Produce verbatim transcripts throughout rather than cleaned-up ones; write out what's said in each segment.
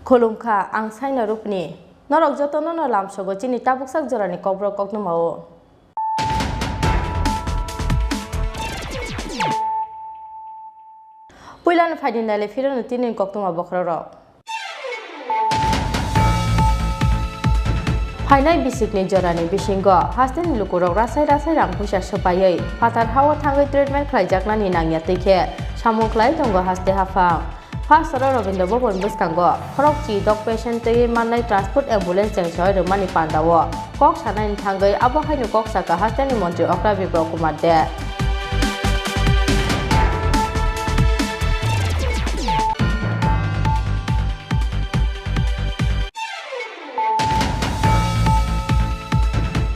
Khulumkha, ang Saina Rupni. Norok jotono no lamsogo chini tabuksak jorani kokborok koktwmao. Puilano phaidi naile phirano tini koktwma bokhorok. Phainai bisikni jorani bisingo hasteni lukurok rasai rasai rang puisa swpaiwi phatar hao thangwi treatment khlaijaknani nangya twi khe samung khlai tongo haste haphang. Phasaro Rabindra Bhaban bwskango khorokchi dok patient twi mannai transport ambulance chengsowi rwmani pandao kok sanaini thangwi abo haino kok saka hasteni montri okra Biplab Kumar Deb.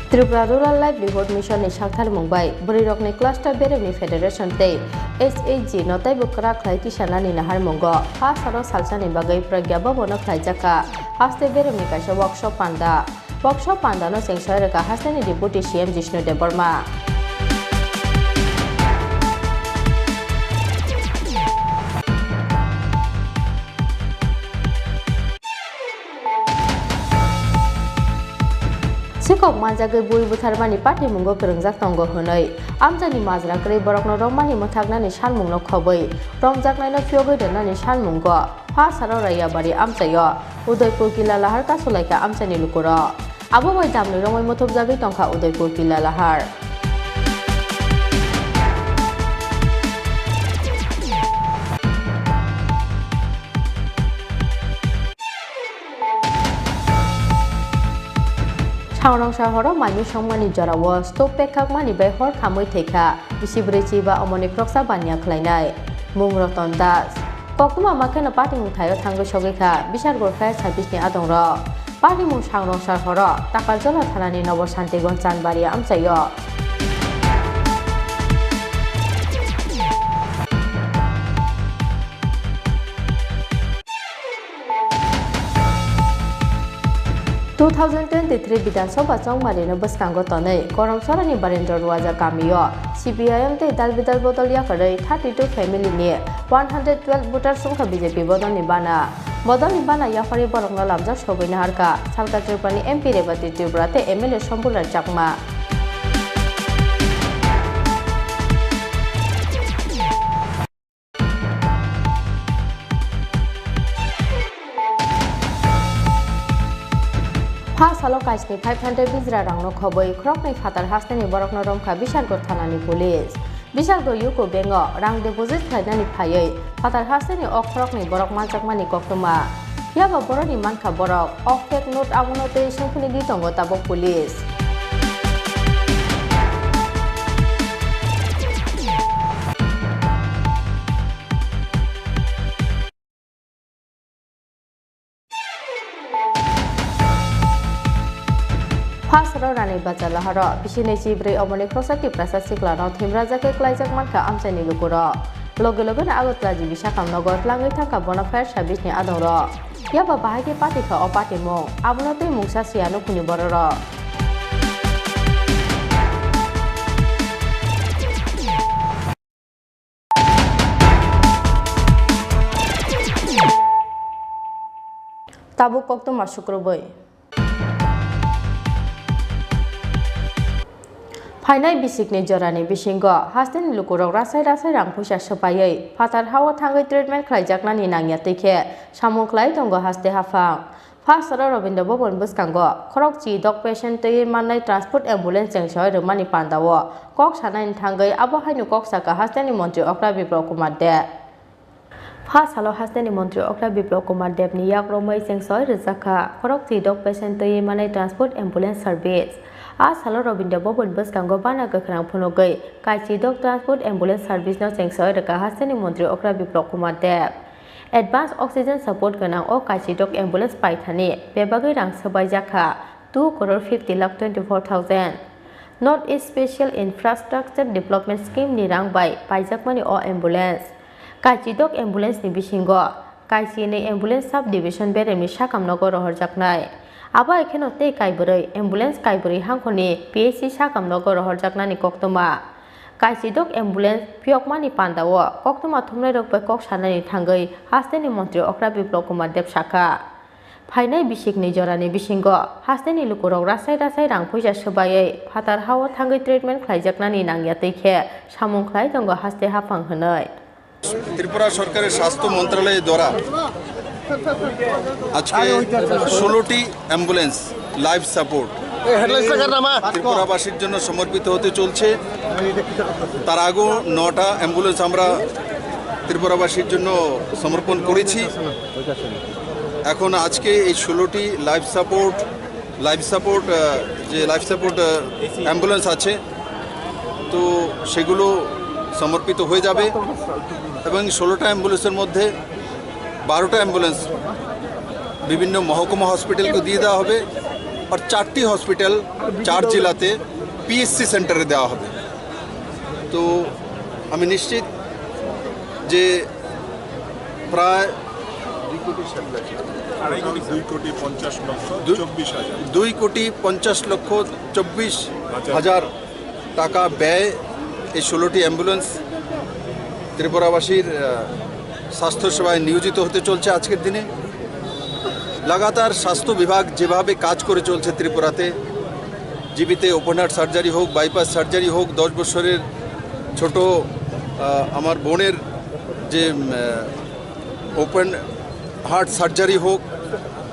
Tripura Rural Livelihood Mission ni saktharmung bai bwrwirokni cluster beremni federation tei S H G no teibo kwrak khlai tisanani naharmungo phasaro salsani bagwi Pragya Bhavan o khlaijakha haste beremni kaisa workshop panda. Workshop pandano chengsowi rwkha hasteni Deputy C M Jishnu Debbarma. Sikok manjagwi bui butharmani patimungo kwrwngjak tongo hwnwi amchaini majra kwrwi borokno romani mwthaknani sanmungno khobwi romjaknaino phiyogwi rwnani sanmungo phasaro Raiyabari amchaio Udaipur Killa Lahar kasulaikha amchaini lukurok. Abo bai damni romwi muthubjagwi tongkha Udaipur Killa Lahar. Sangrongsa horo maimui songmani jorao stove pekhakmani bai hor khamwi thwikha bisi bwrwi chiba omoni khoroksa baniya khlainai mung Roton Das. Koktwma ma kheno patimung thaio thangwi sogwi kha Bishargor Fire Service ni adongrok. Patimung sangrongsa horo Takarjala thanani Nobo Santigonj Chanbari amchaio. Two thousand twenty-three Bidhan Sabha chongmarino bwskango tonwi Koromsorani Barendra Ruwaja kamio C P I M tei dal bidal bodol yakarwi thirty-two family ni one hundred twelve voters wngkha B J P bodolni bana. Bodolni bana yapharwi borokno lamjak sogwi naharkha salka Tripurani M P Rebati Tripura tei M L A Sombul Rai Chakma. Pha salo kaisni five hundred bijra rangno khobwi khoroknwi phatar hasteni borokno romkha Bishalgarh thanani police. Bishalgarh U C O bank-o rang deposit khlainani phaiwi phatar hasteni o khoroknwi borok manjakmani koktwma. Phiyaba boroni mankha borok o fake note abono tei sengphilwi tongo tabuk police. Phasaro Rani Bachar Laharo bisini chibrwi omoni khoroksa Tiprasa siklano thimrajak khe klaijak mankha amchaini lukurok. Loge logeno Agartala G B Sakam nogo tlangwi thangkha bono fire service ni adongrok. Yaba bahai khe patikha o patimung, abono tei mungsa siya nukhungni bororok. Tabuk koktwma sukrubwi. Phainai bisikni jorani bisingo hasteni lukurok rasai rasai rang puisa swpaiwi phatar hao thangwi treatment khlaijaknani nangya twi khe samung khlai tongo haste haphang. Phasaro Rabindra Bhaban bwskango khorokchi dok patient twiwi mannai transport ambulance chengsowi rwmani pandao kok sanaini thangwi abo haino kok saka hasteni montri okra Biplab Kumar Deb. Phasalo hasteni montri okra Biplab Kumar Debni yak romwi chengsowi rwjakha khorokchi dok patient twiwi mannai transport ambulance service. A salo Rabindra Bhaban bwskango bana kwkhwrang phunugwi kaichi dok transport ambulance service no chengsowi rwkha hasteni montri okra Biplab Kumar Deb. Advance oxygen support gwnang o kaichi dok ambulance paithani bebagwi rang swbaijak kha two crore fifty lakh twenty four thousand. North East Special Infrastructure Development Scheme ni rang bai paijakmani o ambulance. Kaichi dok ambulance ni bisingo kaichi ni ambulance sub division beremni sakam nogo rohorjaknai. Abo hai kheno tei kaibrwi ambulance kaibrwi hangkhorni P H C sakam nogo rohorjaknani koktwma. Kaichi dok ambulance phiyokmani pandao koktwma thumnairok bai kok sanani thangwi hasteni montri okra Biplab Kumar Deb sakha. Phainai bisikni jorani bisingo hasteni lukurok rasai rasai rang puisa swbaiwi phatar hao thangwi treatment khlaijaknani nangya twi khe samung khlai tongo haste haphang hwnwi. Tripura সরকারের স্বাস্থ্য মন্ত্রণালয়ের দ্বারা আজকে ষোলোটি ambulance life support ত্রিপুরাবাসীর জন্য সমর্পিত হতে চলছে। তার আগেও নটা অ্যাম্বুলেন্স আমরা ত্রিপুরাবাসীর জন্য সমর্পণ করেছি। এখন আজকে এই ষোলোটি লাইফ সাপোর্ট লাইফ সাপোর্ট যে লাইফ সাপোর্ট অ্যাম্বুলেন্স আছে, তো সেগুলো সমর্পিত হয়ে যাবে। এবং ষোলোটা অ্যাম্বুলেন্সের মধ্যে বারোটা অ্যাম্বুলেন্স বিভিন্ন মহকুমা হসপিটালকে দিয়ে দেওয়া হবে। আর চারটি হসপিটাল চার জেলাতে পিএসসি সেন্টারে দেওয়া হবে। তো আমি নিশ্চিত যে প্রায় দুই কোটি পঞ্চাশ লক্ষ দুই চব্বিশ হাজার। দুই কোটি পঞ্চাশ লক্ষ চব্বিশ হাজার টাকা ব্যয় এই ষোলোটি অ্যাম্বুলেন্স ত্রিপুরাবাসীর আহ, স্বাস্থ্যসেবায় নিয়োজিত হতে চলছে আজকের দিনে। লাগাতার স্বাস্থ্য বিভাগ যেভাবে কাজ করে চলছে ত্রিপুরাতে, জিবিতে ওপেন হার্ট সার্জারি হোক, বাইপাস সার্জারি হোক, দশ বছরের ছোট আহ, আমার বোনের যে ওপেন হার্ট সার্জারি হোক,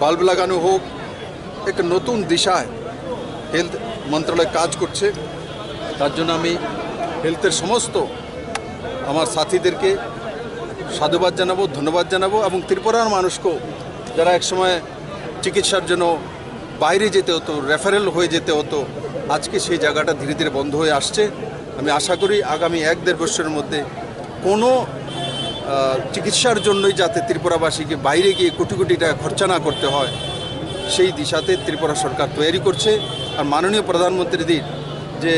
বাল্ব লাগানো হোক, একটা নতুন দিশায় হেলথ মন্ত্রণালয় কাজ করছে। তার জন্য আমি হেলথের সমস্ত আমার সাথীদেরকে সাধুবাদ জানাবো, ধন্যবাদ জানাবো এবং ত্রিপুরার মানুষকেও, যারা একসময় চিকিৎসার জন্য বাইরে যেতে হতো, রেফারেল হয়ে যেতে হতো, আজকে সেই জায়গাটা ধীরে ধীরে বন্ধ হয়ে আসছে। আমি আশা করি আগামী এক দেড় বছরের মধ্যে কোনো আহ, চিকিৎসার জন্যই যাতে ত্রিপুরাবাসীকে বাইরে গিয়ে কোটি কোটি টাকা খরচা না করতে হয়, সেই দিশাতে ত্রিপুরা সরকার তৈরি করছে। আর মাননীয় প্রধানমন্ত্রীজির যে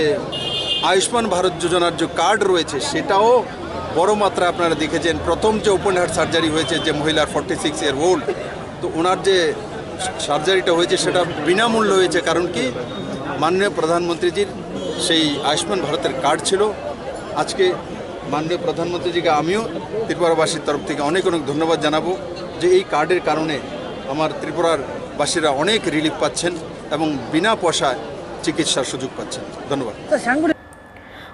আয়ুষ্মান ভারত যোজনার যে কার্ড রয়েছে, সেটাও বড় মাত্রায় আপনারা দেখেছেন। প্রথম যে ওপেন হার্ট সার্জারি হয়েছে যে মহিলার ফর্টি সিক্স ইয়ার ওল্ড, তো ওনার যে সার্জারিটা হয়েছে সেটা বিনামূল্য হয়েছে। কারণ কি, মাননীয় প্রধানমন্ত্রীজির সেই আয়ুষ্মান ভারতের কার্ড ছিল। আজকে মাননীয় প্রধানমন্ত্রীজিকে আমিও ত্রিপুরাবাসীর তরফ থেকে অনেক অনেক ধন্যবাদ জানাবো যে এই কার্ডের কারণে আমার ত্রিপুরার বাসীরা অনেক রিলিফ পাচ্ছেন এবং বিনা পয়সায় চিকিৎসার সুযোগ পাচ্ছেন। ধন্যবাদ।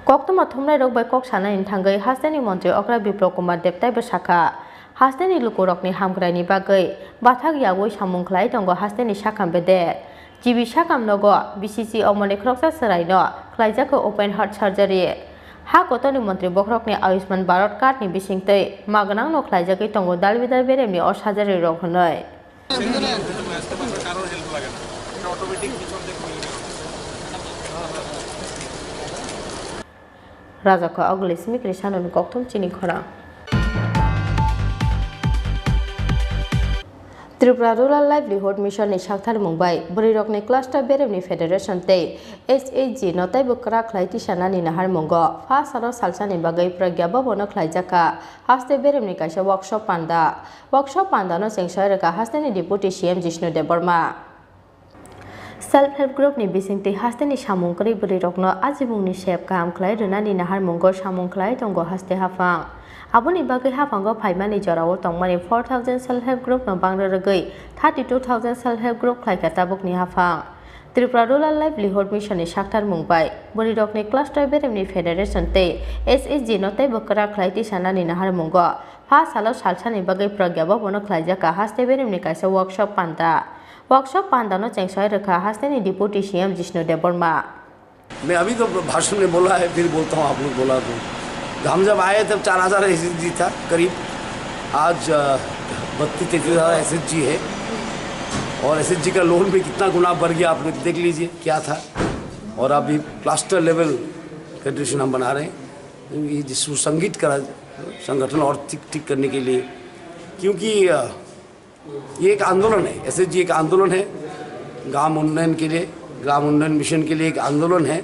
Koktwma thumnairok bai kok sanani thangwi hasteni montri okra Biplab Kumar Deb taibo sakha, hasteni lukurokni hamkraini bagwi bathak yaui samung khlai tongo hasteni sakam bedek. G B sakam nogo B C C omoni khoroksa chwraino khlaijago open heart surgery. Ha kotorni montri bokhorokni Ayushman Bharat card ni bisingtwi ma gwnangno khlaijagwi tongo dalbidal beremni o surgery rok hwnwi. Rajakha Ogli Simi Krisano ni kokthum chini khorang. Tripura Rural Livelihood Mission ni saktharmung bai bwrwirokni Cluster Beremni Federation tei S H G no taibo kwrak khlai tisanani naharmungo pha salo salsani bagwi Pragya Bhavan o khlaijakha haste beremni kaisa workshop panda. Workshop pandano chengsoirwkha hasteni Deputy C M Jishnu Debbarma. Self Help Group ni bisingtwi hasteni samung kwrwi bwrwirokno ajibungni sep kaham khlai rwnani naharmungo samung khlai tongo haste haphang. Aboni bagwi haphango phaimani jorao tongmani four thousand Self Help Group no bangri rwgwi thirty two thousand Self Help Group khlaikha tabukni haphang. Tripura Rural Livelihood Mission ni saktharmung bai bwrwirokni Cluster Beremni Federation tei S H G no teibo kwrak khlai tisanani naharmungo pha salo salsani bagwi Pragya Bhavan o khlaijakha haste beremni kaisa workshop panda. Workshop pandano chengsoirwkha hasteni Deputy C M Jishnu Debbarma. मैं अभी तो भाषण में बोला है, फिर बोलता हूँ, आप लोग बोला तो। हम जब आए तब चार हज़ार एसएचजी था करीब, आज, अ, बत्तीस तैंतीस हज़ार एसएचजी है। और एसएचजी का लोन भी कितना गुना बढ़ गया, आप लोग देख लीजिए क्या था। और अभी क्लस्टर लेवल फेडरेशन हम बना रहे हैं, ये जिसको संगठित करा, संगठन और ठीक, ठीक करने के लिए, क्योंकि, अ, ये एक आंदोलन है, एसएचजी एक आंदोलन है, ग्राम उन्नयन के लिए, ग्राम उन्नयन मिशन के लिए एक आंदोलन है।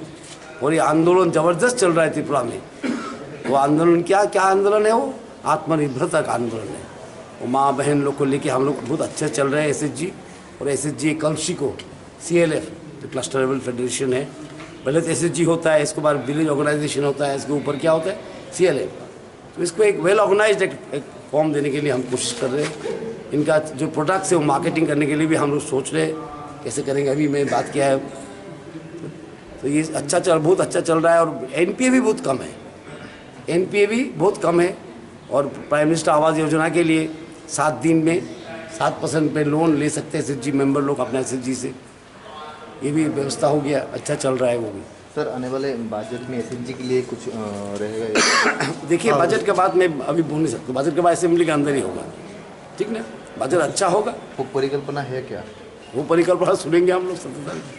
और ये आंदोलन जबरदस्त चल रहा है त्रिपुरा में। वो आंदोलन क्या, क्या आंदोलन है? वो आत्मनिर्भरता का आंदोलन है। वो माँ बहन लोग को लेके हम लोग बहुत अच्छे चल रहे हैं एसएचजी। और एसएचजी कलसी को सीएलएफ, जो क्लस्टर लेवल फेडरेशन है, पहले तो एसएचजी होता है, इसके बाद विलेज ऑर्गेनाइजेशन होता है, इसके ऊपर क्या होता है? सीएलएफ। तो इसको एक वेल ऑर्गेनाइज्ड एक, एक फॉर्म देने के लिए हम कोशिश कर रहे हैं। इनका जो प्रोडक्ट्स है, वो मार्केटिंग करने के लिए भी हम लोग सोच रहे हैं, कैसे करेंगे। अभी मैं बात किया है, तो ये अच्छा चल बहुत अच्छा चल रहा है। और एनपीए भी बहुत कम है, एनपीए भी बहुत कम है। और प्राइम मिनिस्टर आवास योजना के लिए सात दिन में सात परसेंट पे लोन ले सकते हैं एसएचजी मेंबर लोग अपना एसएचजी से। ये भी व्यवस्था हो गया, अच्छा चल रहा है वो भी। सर, आने वाले बजट में एसएचजी के लिए कुछ, अ, रहेगा? देखिए, हाँ। बजट के बाद मैं अभी बोल नहीं सकता, बजट के बाद असेंबली के अंदर ही होगा, ठीक ना? बजट अच्छा होगा। वो परिकल्पना है क्या? वो परिकल्पना सुनेंगे हम लोग सत्रह तारीख को।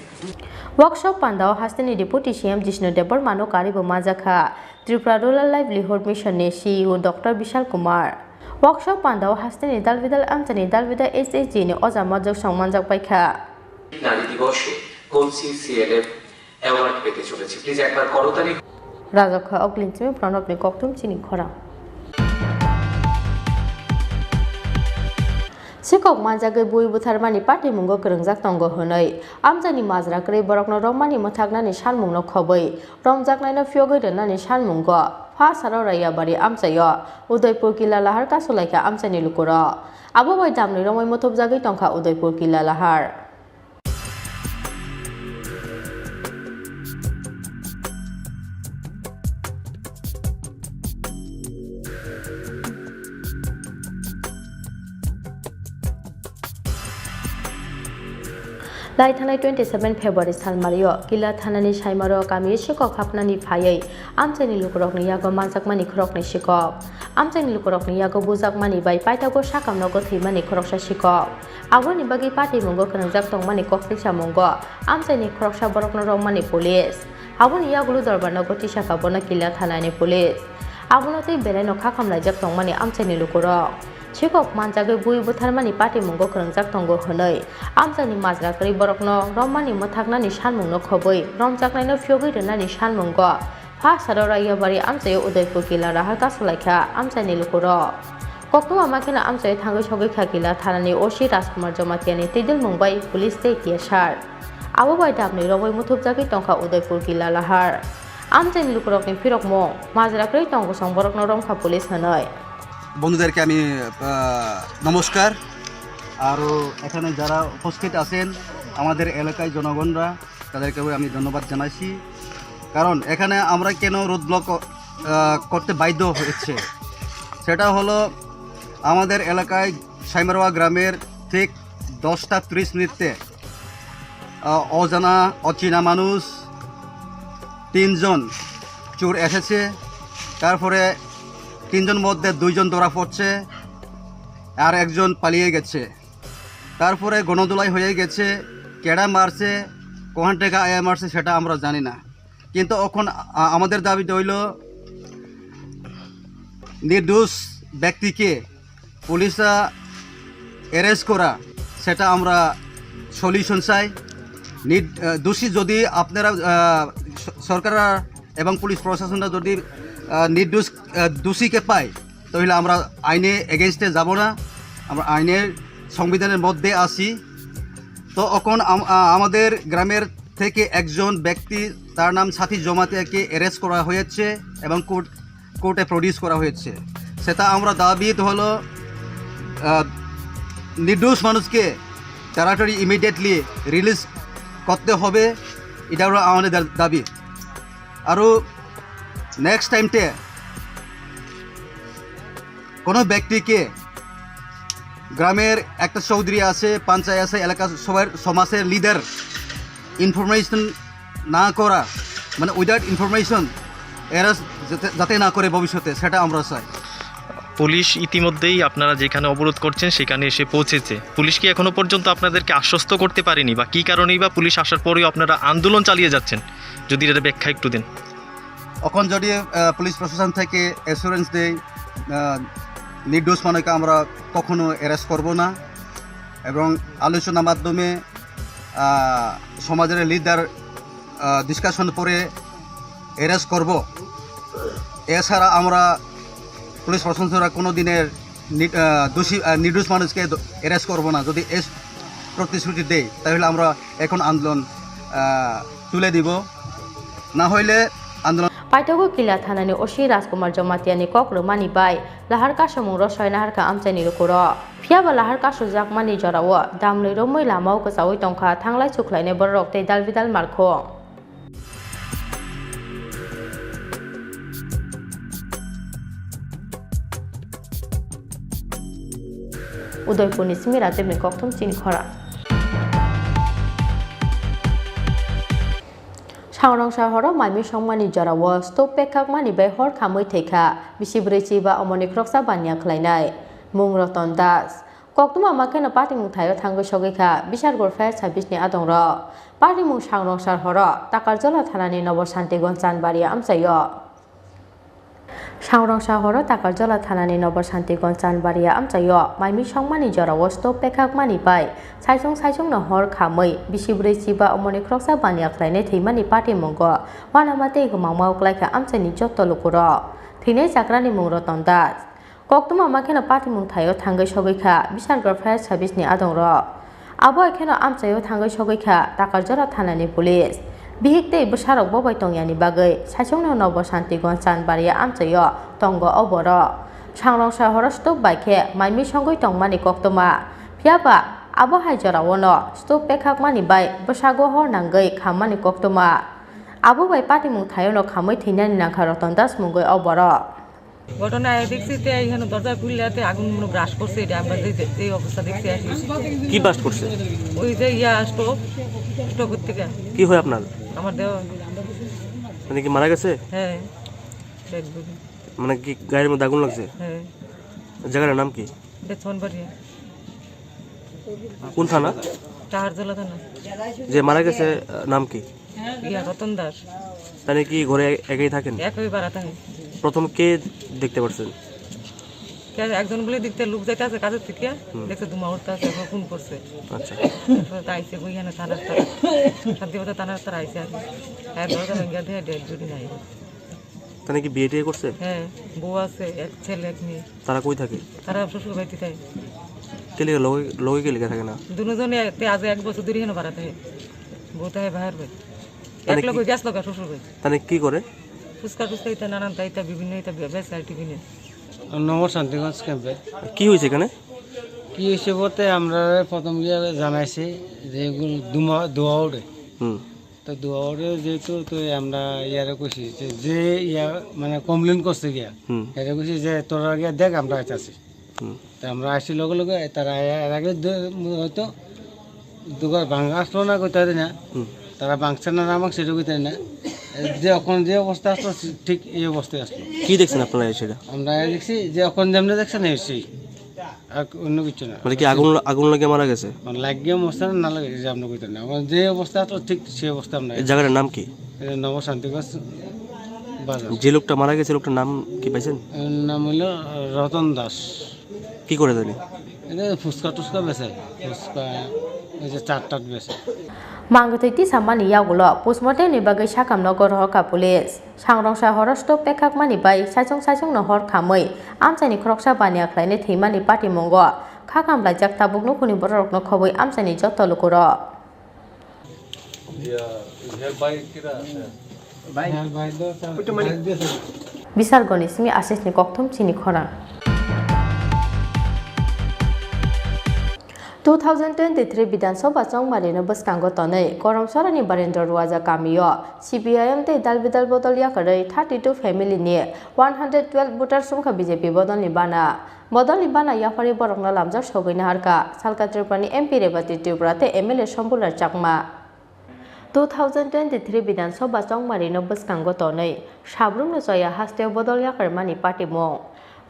Workshop pandao hasteni Deputy C M Jishnu Debbarma no karibo manjakha Tripura Rural Livelihood Mission ni C E O Doctor Bishal Kumar. Workshop pandao hasteni dalbidal amchani dalbidal S H G ni oja majok song manjak paikha. নারী দিবসে কোন সিসিএলএফ অ্যাওয়ার্ড পেতে চলেছে? প্লিজ একবার করতালি। Rajokha Oklinchimi Pranobni kokthum chini khorang. Sikok manjagwi bui butharmani patimungo kwrwngjak tongo hwnwi amchaini majra kwrwi borokno romani mwthaknani sanmungno khobwi romjaknaino phiyogwi rwnani sanmungo Phasaro Raiyabari amchaio Udaipur Kila Lahar kasulaikha amchaini lukurok. Abo bai damni romwi muthubjagwi tongkha Udaipur Kila Lahar. Lai thanai twenty seven February salmario Kila thanani saimaro kamio sikok hapnani phaiwi amchaini lukurokni yago manjakmani khoroknwi sikok. Amchaini lukurokni yago bujakmani bai paitago sakamno gothoimani khoroksa sikok. Aboni bagwi patimungo kwrwngjak tongmani kokthai samungo amchaini khoroksa borokno romani police. Aboni yagulo dorbarno goti sakha bono Kila thanani police. Abono tei belaino khakham laijak tongmani amchaini lukurok. Sikok manjagwi bui butharmani patimungo kwrwngjak tongo hwnwi amchaini majra kwrwi borokno romani mwthaknani sanmungno khobwi romjaknaino phiyogwi rwnani sanmungo Phasaro Raiyabari amchaio Udaipur Kila Lahar kasulaikha amchaini lukurok. Koktwma makheno amchaio thangwi sogwi kha Kila thanani O C Rajkumar Jomatiani twidulmung bai police tei T S R. Abo bai damni romwi muthubjagwi tongkha Udaipur Kila Lahar. Amchaini lukurokni phirokmung majra kwrwi tong bosong borokno romkha police hwnwi. বন্ধুদেরকে আমি, আহ, নমস্কার। আরও এখানে যারা উপস্থিত আছেন, আমাদের এলাকায় জনগণরা, তাদেরকেও আমি ধন্যবাদ জানাইছি। কারণ এখানে আমরা কেন রোড ব্লক, আহ, করতে বাধ্য হচ্ছে, সেটা হলো আমাদের এলাকায় সাইমারোয়া গ্রামের ঠিক দশটা ত্রিশ মিনিটে, আহ, অজানা, অচেনা মানুষ তিনজন চোর এসেছে। তারপরে তিনজন মধ্যে দুইজন ধরা পড়ছে, আর একজন পালিয়ে গেছে। তারপরে গণধোলাই হয়ে গেছে। কেডা মারছে, কোন থেকে আয়া মারছে, সেটা আমরা জানি না। কিন্তু এখন আ-, আমাদের দাবি হইল, নির্দোষ ব্যক্তিকে পুলিশরা অ্যারেস্ট করা, সেটা আমরা সলিউশন চাই। নির-, আহ, দোষী যদি আপনারা, আহ, স-, সরকাররা এবং পুলিশ প্রশাসনরা যদি, আহ, নির্দোষ, আহ, দোষীকে পায়, তাহলে আমরা আইনে এগেইনস্টে যাব না, আমরা আইনের, সংবিধানের মধ্যে আছি। তো এখন আম-, আ-, আমাদের গ্রামের থেকে একজন ব্যক্তি, তার নাম সাথী জমাতিয়াকে অ্যারেস্ট করা হয়েছে এবং কোর্ট কোর্টে প্রডিউস করা হয়েছে। সেটা আমরা দাবি তো হলো, আহ, নির্দোষ মানুষকে তাড়াতাড়ি ইমিডিয়েটলি রিলিজ করতে হবে, এটা হলো আমাদের দা-, দাবি। আরও নেক্সট টাইমতে কোনো ব্যক্তিকে গ্রামের একটা চৌধুরী আছে, পঞ্চায়েত আছে, এলাকার সবার সমাজের লিডার ইনফরমেশন না করা, মানে উইদাউট ইনফরমেশন এরা যাতে, যাতে না করে ভবিষ্যতে, সেটা আমরা চাই। পুলিশ ইতিমধ্যেই আপনারা যেখানে অবরোধ করছেন সেখানে এসে পৌঁছেছে। পুলিশ কি এখনো পর্যন্ত আপনাদেরকে আশ্বস্ত করতে পারেনি বা কী কারণেই বা পুলিশ আসার পরেও আপনারা আন্দোলন চালিয়ে যাচ্ছেন? যদি এটার ব্যাখ্যা একটু দেন। এখন যদি, আহ, পুলিশ প্রশাসন থেকে অ্যাসুরেন্স দেয়, আহ, নির্দোষ মানুষকে আমরা কখনো অ্যারেস্ট করব না এবং আলোচনার মাধ্যমে, আহ, সমাজের লিডার, আহ, ডিসকাশন পরে অ্যারেস্ট করব। এছাড়া আমরা পুলিশ প্রশাসনরা কোনো দিনের নি-, আহ, দোষী, আহ, নির্দোষ মানুষকে দ-, অ্যারেস্ট করব না। যদি এস-, প্রতিশ্রুতি দেয়, তাহলে আমরা এখন আন্দোলন, আহ, তুলে দিব, না হইলে আন্দোলন Paithago Kila thanani O C Rajkumar Jamatia ni kok rwmani bai lahar kasomung rw soi naharkha amchaini lukurok. Phiyaba lahar kasojakmani jorao damlwi romwi lamao kwchaui tongkha thanglai chukhlainai bororok tei dalbidal markhung. Udaipurni simi Ratebni kokthum chini khorang. Sangrongsa horo maimi songmani jorao stove pekhakmani bai hor khamwi thwikha bisi bwrwi chiba omoni khoroksa baniya khlainai mung Roton Das. Koktwma ma kheno patimung thaio thangwi sogwi kha Bishargor Fire Service ni adongrok. Patimung Sangrongsa horo Takarjola thanani Nobo Santigonj Chanbaria amchaio. Sangrongsa horo Takarjola thanani Nobo Santigonj Chanbaria amchaio maimi songmani jorao stove pekhakmani bai saichung saichungno hor khamwi bisi bwrwi chiba omoni khoroksa baniya khlainai thwimani patimungo uanama tei gwmangma uklaikha amchaini jotto lukurok. Thwinai chakrani mung Roton Das. Koktwma ma kheno patimung thaio thangwi sogwi kha Bishargor Fire Service ni adongrok. Abo hai kheno amchaio thangwi sogwi kha Takarjora thanani police. Bihik tei bwsarok bo bai tongyani bagwi saichungno Nobo Santigonj Chanbaria amchaio tongo o borok. Sangrongsa horo stove bai khe maimi songwi tongmani koktwma. Phiyaba abo hai jorao no stove pekhakmani bai bwsago hor nangwi khammani koktwma. Abo bai patimung thaio no khamwi thwinani nangkha Roton Das mungwi o borok. ঘটনা এ দেখছি তে এখানে দরজা খুললে তে আগুন মনে ব্রাশ করছে, এটা আমরা যে যে- এই অবস্থা দেখছি আর কি। কি ব্রাশ করছে? ওই যে ইয়া স্টোভ, স্টোভের থেকে। কি হয় আপনার? আমার দেওয়া। মানে কি মারা গেছে? হ্যাঁ, ডেড বডি। মানে কি গায়ের মধ্যে আগুন লাগছে? হ্যাঁ। জায়গাটার নাম কি? বেথনবাড়িয়া। কোন থানা? তাহারজলা থানা। যে মারা গেছে, আহ, নাম কি? ইয়া, রতন দাস। তাহলে কি ঘরে একাই থাকেন? একই ভাড়া থাকে। প্রথম কে দেখতে পারছেন? কে একজন বলে দেখতে লোক যাইতে আছে কাজের থেকে, হুম। দেখছে ধোঁয়া উঠতে আছে, এখন ফোন করছে। আচ্ছা। তারপরে তো আইসে ওইখানে থানার তারা, শান্তিবাজার থানার তারা আইসে আর কি। হ্যাঁ, দরজা ভেঙে দিয়ে ডেড বডি নাই। তাহলে কি বিয়ে টিয়ে করছে? হ্যাঁ, বউ আছে, এক ছেলে, এক মেয়ে। তারা কই থাকে? তারা শ্বশুর বাড়িতে থাকে। কে লিগে লগে, লগে কে লিগে থাকে না? দুজনে তে আজ এক বছর ধরে এখানে ভাড়া থাকে। বউ থাকে বাইরে। তাহলে এক লোক কি, গ্যাস লগা শ্বশুর বাড়ি। তাহলে কি করে? ফুচকা টুচকা ইতা নানান তা ইতা বিভিন্ন ইতা বে-, বেচে আর কি কিনে। নগর শান্তিগঞ্জ ক্যাম্পে। কি হয়েছে এখানে? কি হয়েছে বলতে আমরা প্রথম গিয়ে জানাইছি যে এগুলো ধোঁয়া, ধোঁয়া ওঠে। হুম। তো ধোঁয়া ওঠে যেহেতু তো আমরা ইয়ারে কইছি যে, যে ইয়া মানে কমপ্লেন করছে গিয়া, হুম। এরে কইছি যে তোরা গিয়া দেখ আমরা আইতাছি। হুম। তো আমরা আসি লগে লগে তারা এর আগে দু-, হয়তো দুবার ভাঙা আসলো না কইতে পারি না। হুম। তারা ভাঙছে না না ভাঙছে এটা কইতে পারি না। যে এখন যে অবস্থা আসলো ঠিক এই অবস্থায় আসলো। কি দেখছেন আপনারা সেটা? আমরা দেখছি যে এখন যেমনি দেখছেন এই সেই। আর অন্য কিছু না। মানে কি আগুন, আগুন লাগিয়ে মারা গেছে? মানে লাগিয়ে মরছে না, না লাগে, এই যে আপনি কইতেন না। আমার যে অবস্থা তো ঠিক সেই অবস্থা আমরা এই জায়গাটার নাম কি? এটা নব শান্তিগঞ্জ বাজার। যে লোকটা মারা গেছে, লোকটার নাম কি পাইছেন? এর নাম হলো রতন দাস। কি করে জানি? এটা ফুচকা টুচকা বেচে, ফুচকা, ওই যে চাট টাট বেচে। Mangtwi tisamani yagulo postmortem ni bagwi sakamno gorohoka police. Sangrongsa horo stove pekhakmani bai saichung saichungno hor khamwi amchaini khoroksa baniya khlainai thwimani patimungo kha kamlaijak tabuk nukhungni bororokno khobwi amchaini jotto lukurok. Bisargoni simi Asisni kokthum chini khorang. Two thousand twenty-three Bidhan Sabha chongmari no bwskango tonwi Koromsarani Barendra Ruaja kamio C P I M tei dal bidal bodol yakarwi thirty two family ni one hundred twelve voters wngkha B J P bodol ni bana. Bodol ni bana yapharwi borok no lamjak sogwi naharkha Salka Tripura ni M P Rebati Tripura tei M L A Sombulal Chakma. Two thousand twenty-three Bidhan Sabha chongmari no bwskango tonwi sabrumno choya hasteo bodol yakarmani patimung.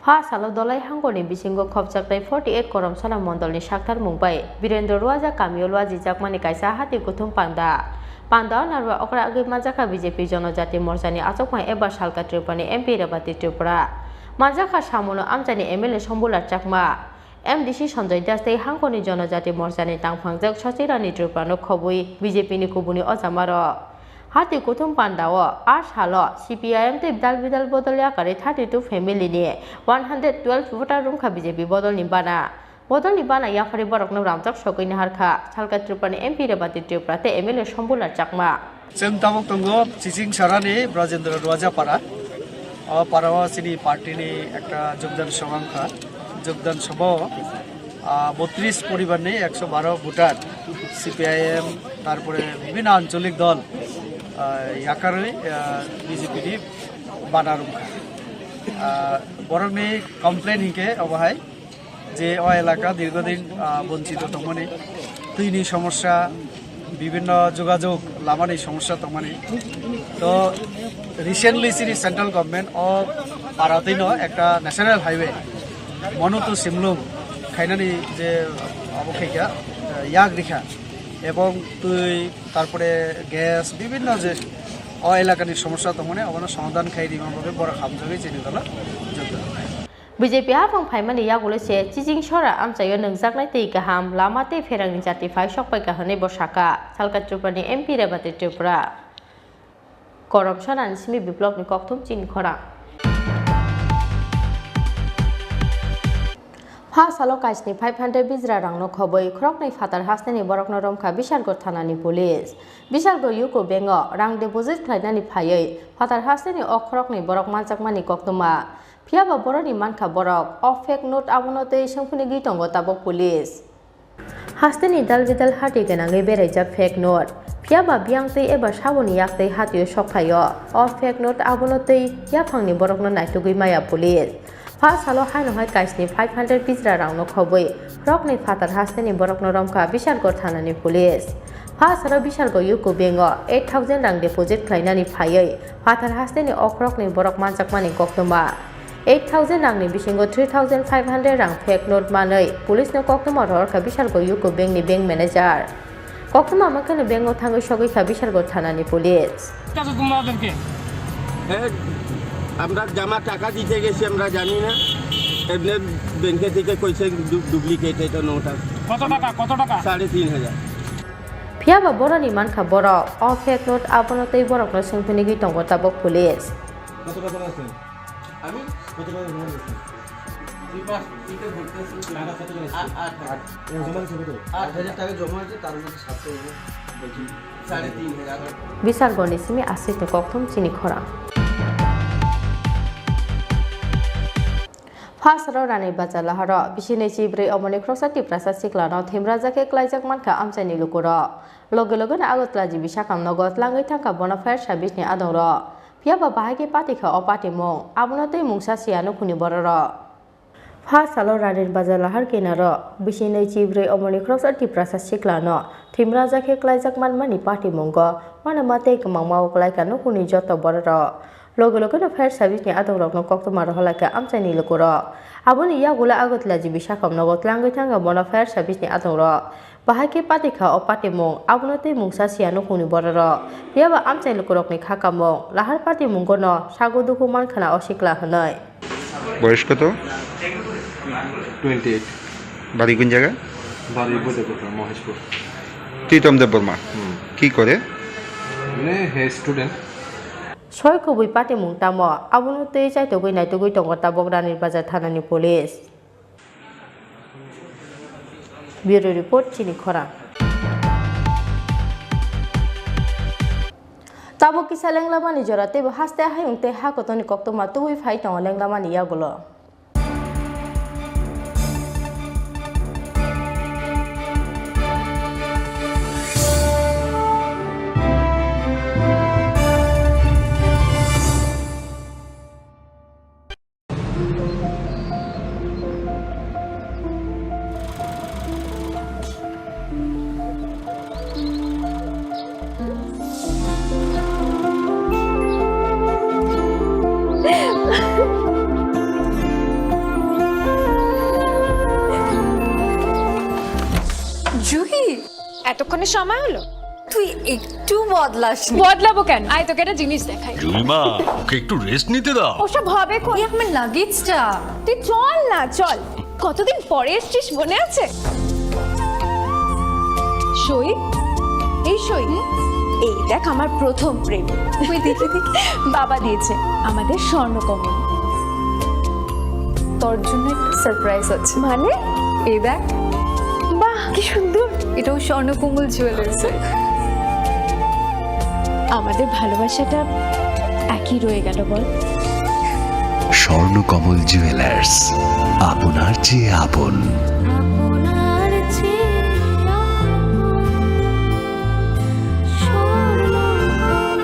Pha salo Dolai hangorni bisingo khopjaknai forty eight Koromsara mondolni saktarmung bai Birendra Ruaja kamio luajijakmani kaisa hati kuthum panda. Pandao narwa okra agwi manjakha B J P Jonojati Morchani achukmai eba Salka Tripurani M P Rebati Tripura. Manjakha samono amchaini M L A Sombulal Chakma, M D C Sanjoy Das tei hangkorni Jonojati Morchani tangphangjak Sochirani Tripurano khobwi B J P ni kubuni ojamarok. Hati kuthum pandao a salo C P I M tei dal bidal bodol yakarwi thirty two family ni one hundred twelve voter wngkha B J P bodolni bana. Bodolni bana yapharwi borokno ramjak sogwi naharkha Salka Tripurani M P Rebati Tripura tei M L A Sombulal Chakma. Chwng tabuk tongo Chiching Sarani Brajendra Ruaja para. O para o chini party ni ekta jogdan sabha wngkha. Jogdan sabha o, ah, botris poribar ni ekso baro voter, C P I M, tarpore bibhinno ancholik dol, ah, yakarwi, ah, B J P ni banner wngkha. Ah, borokni complain hinkhe obo hai je o elaka dirgodin, ah, bonchito tongmani, twini somosya, bibhinno jogajog lamani somosya tongmani. To recently chini central government o paratwino ekta national highway Manu to Simlung khainani je obo khaikha, ah, yak rikha ebong twi tarpore gas bibhinno je o elakani somosya tongmani obono somadhan khai rima bagwi borok hamjagwi chini dolo jogdan. B J P haphang phaimani yagulo se Chiching Sora amchaio nungjaknai tei kaham lama tei pherangni jati phai sokpaikha hwnwi bo sakha, Salka Tripurani M P Rebati Tripura. Korom Sonani simi Biplopni kokthum chini khorang. Pha salo kaisni five hundred bijra rangno khobwi khoroknwi phatar hasteni borokno romkha Bishargo thanani police. Bishargo U C O bank-o rang deposit khlainani phaiwi phatar hasteni o khoroknwi borok manjakmani koktwma. Phiya ba boroni mankha borok o fake note abono tei swngphunigwi tongo tabuk police. Hasteni dal bidal hati gwnangwi beraijak fake note. Phiya ba biyang twi eba saboni yak tei hatio sok phaio. O fake note abono tei yaphangni borokno naitugwi maya police. Pha salo haino hai kaisni five hundred bijra rangno khobwi rokni phatar hasteni borokno romkha Bishargo thanani police. Pha salo Bishargo U C O bank-o eight thousand rang deposit khlainani phaiwi phatar hasteni o khoroknwi borok manjakmani koktwma. Eight thousand rangni bisingo three thousand five hundred rang fake note manwi police-no koktwma rohorkha Bishargo U C O bank-ni bank manager. Koktwma mankhe bank-o thangwi sogwi kha Bishargo thanani police. কাছে তোমরা ওদেরকে। এ, আমরা জমা টাকা দিতে গেছি, আমরা জানি না। এমনি ব্যাংকে থেকে কইছে ডু-, ডুপ্লিকেট এটা নোট। কত টাকা, কত টাকা? সাড়ে তিন হাজার। Phiya ba boroni mankha borok, o fake note abono tei borokno swngphunigwi tongo tabuk police. কত টাকা আছে? আমি? কত টাকা জমা দিয়েছেন? দুই পাঁচ দিতে ভর্তি আছে। টাকা কত টাকা আছে? আট, আট হাজার। আট। এ, জমা দিয়েছেন কত? আট হাজার টাকা জমা হয়েছে, তার মধ্যে সাতশো টাকা বলছি, সাড়ে তিন হাজার। Bishargoni simi aswkni kokthum chini khorang. Pha salo Rani Bazar laharo bisi nui chibrwi omoni khoroksa Tiprasa siklano thimrajak khe klaijak mankha amchaini lukurok. Loge logeno Agartala G B sakam nogo tlangwi thangkha bono fire service ni adongrok. Phiya ba bahai khe patikha o patimung. Abono tei mungsa siya nukhungni bororok. Pha salo Ranir Bazar lahar kinaro bisi nui chibrwi omoni khoroksa Tiprasa siklano thimrajak khe klaijak manmani patimungo uanama tei kwmangma o klaikha nukhungni joto bororok. Loge logeno fire service ni adongrokno koktwma rohorlaikha amchaini lukurok. Aboni yagulo Agartala G B sakam nogo tlangwi thangkha bono fire service ni adongrok. Bahai khe patikha o patimung, abono tei mungsa siya nukhungni bororok. Phiya ba amchai lukurokni kha kamung, lahar patimungono sago dukhu mankhana o sikla hwnwi. বয়স কত? Twenty eight. বাড়ি কোন জায়গা? বাড়ি বৈদ্যকোটা, মহেশপুর। প্রীতম দেববর্মা। হুম। কি করে? মানে, হে student. Soi kubui patimung tamo, abono tei chaitugwi naitugwi tongo tabuk Ranir Bazar thanani police. Bureau report, chini khorang. Tabuk kisa lenglamani jora teibo haste hayung tei ha kotorni koktwma tubui phai tongo lenglamani yagulo. Juhi, এতক্ষণে সময় হলো? তুই একটু বদলাসনি। বদলাবো কেন? আয়, তোকে একটা জিনিস দেখাই। জুলিমা, ওকে একটু রেস্ট নিতে দাও। ওসব হবে কোন? এই আমার লাগেজটা। তুই চল না, চল। কতদিন পরে এসছিস, মনে আছে? সই, এই সই। হুম? এই দেখ, আমার প্রথম প্রেম। ওই দেখি, দেখি। বাবা দিয়েছে আমাদের স্বর্ণকমল। তোর জন্য একটা সারপ্রাইজ আছে। মানে? এই দেখ। বাহ, কি সুন্দর। এটাও স্বর্ণকমল জুয়েলার্সের। আমাদের ভালোবাসাটা একই রয়ে গেল বল। স্বর্ণকমল জুয়েলার্স, আপনার চেয়ে আপন। আপনার চেয়ে আপন। স্বর্ণকমল।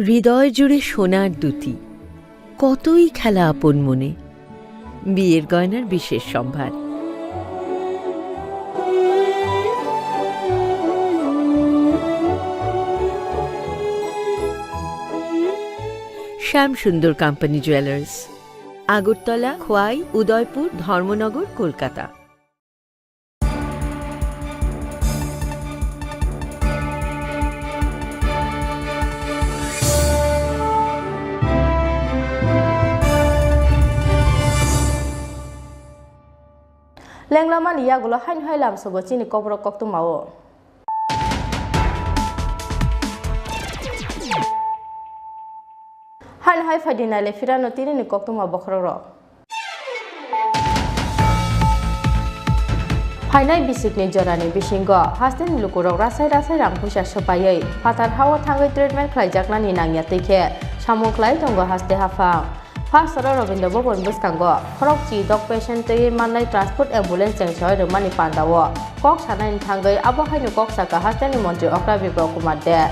হৃদয় জুড়ে সোনার দ্যুতি, কতই খেলা আপন মনে। বিয়ের গয়নার বিশেষ সম্ভার। শ্যাম সুন্দর কোম্পানি জুয়েলার্স, আগরতলা, খোয়াই, উদয়পুর, ধর্মনগর, Kolkata. Lenglamani yagulo haino hai lamsogo chini kokborok koktwmao. Haino hai phaidi naile phirano tinini koktwma bokhorokrok. Phainai bisikni jorani bisingo hasteni lukurok rasai rasai rang puisa swpaiwi phatar hao thangwi treatment khlaijaknani nangya twi khe samung khlai tongo haste haphang. Phasaro Rabindra Bhaban bwskango khorokchi dok patient twiwi mannai transport ambulance chengsowi rwmani pandao kok sanaini thangwi abo haino kok saka hasteni montri okra Biplab Kumar Deb.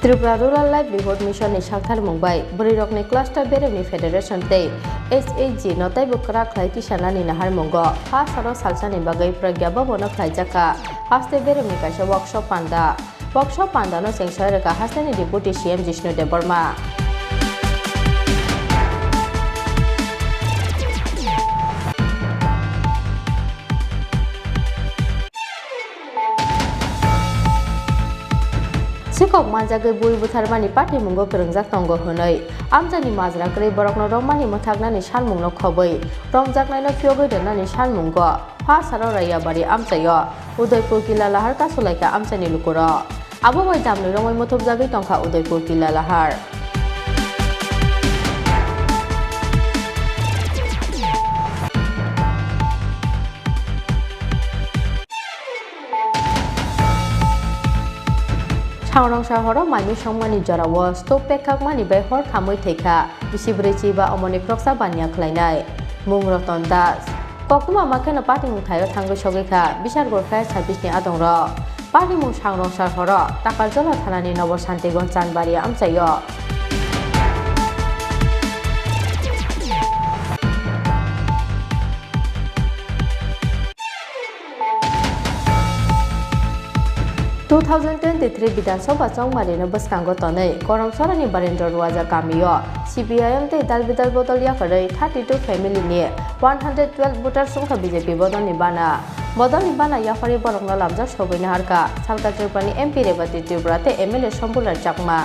Tripura Rural Livelihood Mission ni saktharmung bai bwrwirokni cluster beremni federation tei S H G no teibo kwrak khlai tisanani naharmungo phasaro salsani bagwi Pragya Bhavan o khlaijakha haste beremni kaisa workshop panda. Workshop pandano chengsowi rwkha hasteni Deputy C M Jishnu Debbarma. Sikok manjagwi bui butharmani patimungo kwrwngjak tongo hwnwi amchaini majra kwrwi borokno romani mwthaknani sanmungno khobwi romjaknaino phiyogwi rwnani sanmungo phasaro Raiyabari amchaio Udaipur Kilalahar kasulaikha amchaini lukurok. Abo bai jamni romwi muthubjagwi tongkha Udaipur Kilalahar. Sangrongsa horo maimui songmani jorao stove pekhakmani bai hor khamwi thwikha bisi bwrwi chiba omoni khoroksa baniya khlainai mung Roton Das. Koktwma ma kheno patimung thaio thangwi sogwi kha Bishargor fire service ni adongrok. Patimung Sangrongsa horo Takarjala thanani Nobo Santigonj Chanbari amchaio. Two thousand twenty-three Bidhan Sabha chongmarino bwskango tonwi Koromsorani Barendra Ruaja kamio C P I M tei dal bidal bodol yakarwi thirty-two family ni one hundred twelve voters wngkha B J P bodolni bana. Bodolni bana yaphari borokno lamjak sogwi naharkha salka Tripurani M P Rebati Tripura tei M L A Sombul Rai Chakma.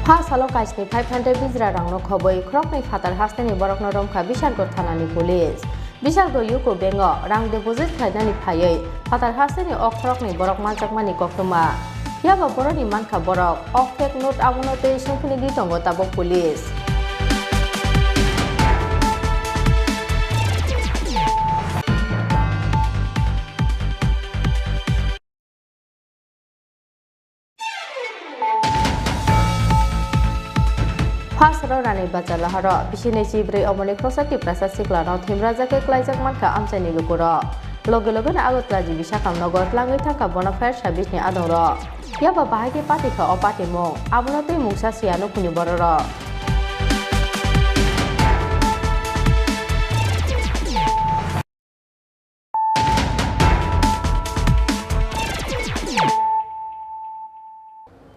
Pha salo kaisni five hundred bijra rangno khobwi khoroknwi phatar hasteni borokno romkha Bishargor thanani police. Bishargor U C O bank-o rang deposit khlainani phaiwi phatar hasteni o khoroknwi borok manjakmani koktwma. Phiyaba boroni mankha borok o fake note abono tei songphunigwi tongo tabuk police. Phasaro Rani Bachar Laharo bisi naichi bwrwi omoni khoroksa Tiprasa siklano thimrajak khe klaijak mankha amchaini lukurok. Loge logeno Agartala G B sakhamnogo tlangwi thangkha bono fire service ni adongrok. Phiya ba bahai khe patikha o patimung, abono tei mungsa siya nukhungni bororok.